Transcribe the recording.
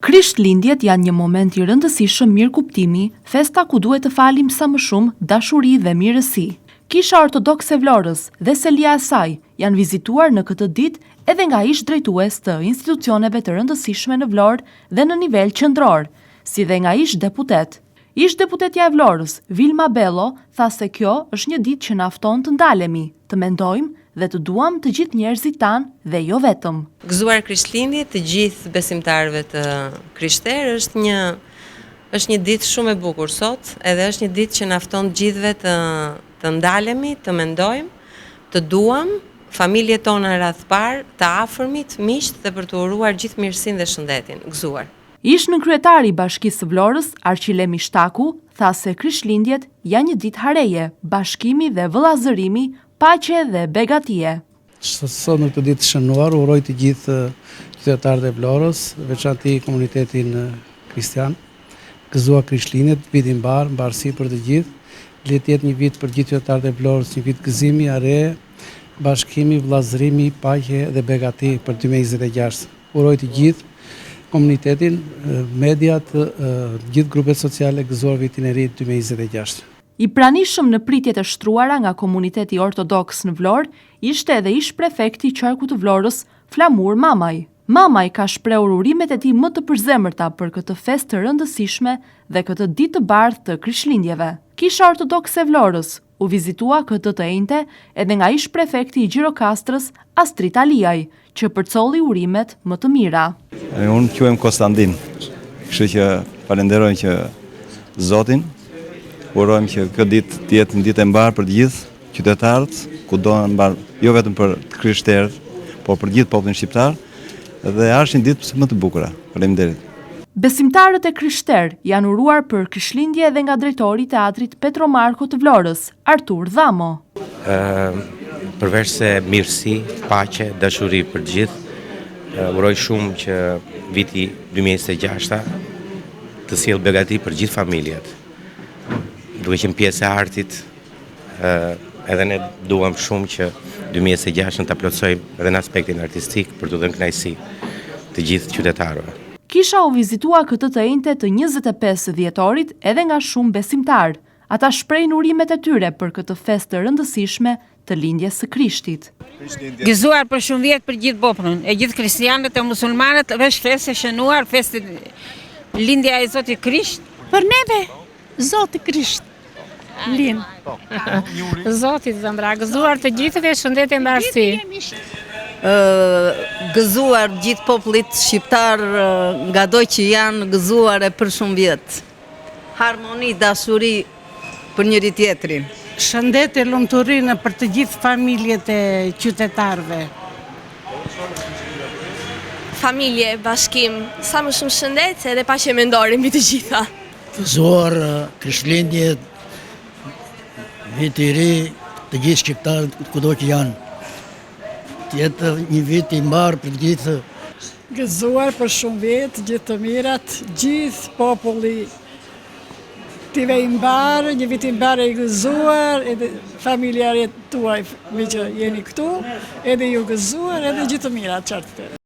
Krishtlindjet janë një moment i rëndësishëm mirëkuptimi, festa ku duhet të falim sa më shumë dashuri dhe mirësi. Kisha Ortodokse e Vlorës dhe selia e saj janë vizituar në këtë ditë edhe nga ish-drejtues të institucioneve të rëndësishme në Vlorë dhe në nivel qendror, si dhe nga ish-deputetë. Ish-deputetja e Vlorës, Vilma Bello, tha se kjo është një ditë që na fton të ndalemi, të mendojmë dhe të duam të gjithë njerëzit tanë dhe jo vetëm. Gëzuar Krishtlindje të gjithë besimtarëve të krishterë, është një është një ditë shumë e bukur sot, edhe është një ditë që na fton të gjithëve të të ndalemi, të mendojmë, të duam familjet tona në radhë të parë, të afërmit, miqtë dhe për të uruar gjithë mirësinë dhe shëndetin. Gëzuar. Ish-nënkryetari i Bashkisë së Vlorës, Arqile Mishtaku, tha se Krishtlindjet janë një ditë hareje, bashkimi dhe vëllazërimi, paqe dhe begatie. Sot në këtë ditë të shënuar, uroj të gjithë qytetarët e Vlorës, veçanti komunitetin kristian, gëzuar Krishtlindjet, vit i mbarë, mbarësi për të gjithë, le të jetë një vit për gjithë qytetarët e Vlorës, një vit gëzimi, hareje, bashkimi, vëllazërimi, paqe dhe begati për 2026. Uroj të gjithë komunitetin, mediat, gjithë grupet sociale gëzuar vitin e ri 2026. I pranishëm në pritjet e shtruara nga komuniteti ortodoks në Vlorë ishte edhe ish-prefekti i qarkut të Vlorës, Flamur Mamaj. Mamaj ka shprehur urimet e tij më të përzemërta për këtë festë të rëndësishme dhe këtë ditë të bardhë të Krishtlindjeve. Kisha Ortodokse e Vlorës u vizitua këtë të enjte edhe nga ish-prefekti i Gjirokastrës, Astrit Aliaj, që përcolli urimet më të mira. Unë quhem Kostandin, kështu që falenderojmë që Zotin, urojmë që kjo ditë të jetë një ditë e mbarë për të gjithë qytetarët, kudo në mbarë, jo vetëm për të krishterët, por për gjithë popullin shqiptar, dhe është një ditë më të bukura. Faleminderit. Besimtarët e krishterë janë uruar për Krishtlindje edhe nga drejtori i Teatrit Petro Marko të Vlorës, Artur Dhamo. Përveç se mirësi, paqe, dashuri për të gjithë, uroj shumë që viti 2026 të sjellë begati për gjithë familjet. Duke qenë pjesë e artit, edhe ne duam shumë që 2026 ta plotësojmë edhe në aspektin artistik për t'u dhënë kënaqësi të gjithë qytetarëve. Kisha u vizitua këtë të enjte të 25 dhjetorit edhe nga shumë besimtarë. Ata shprehin urimet e tyre për këtë festë të rëndësishme të lindjes së Krishtit. Gëzuar për shumë vjet për gjithë popullin, e gjithë kristianët e musulmanët, është festë e shënuar, festë lindja e Zotit Krisht. Për neve, Zoti Krisht lind. Zoti zemra, gëzuar të gjithëve, shëndet e mbarësi. Gëzuar gjithë popullit shqiptar ngado që janë gëzuar e për shumë vjet. Harmoni, dashuri për njëri tjetrin. Shëndet e lumturinë për të gjithë familjet e qytetarëve. Familje, bashkim, sa më shumë shëndet edhe paqe mendore mbi të gjitha. Gëzuar Krishtlindjet, vit i ri, të gjithë shqiptarët kudo që janë. Të jetë një vit i mbarë për të gjithë. Gëzuar për shumë vjet, gjithë të mirat, gjithë populli t'i vejë mbarë, një vit i mbarë e i gëzuar, edhe familjarët tuaj meqë jeni këtu, edhe ju gëzuar, edhe gjithë të mirat, qartë të.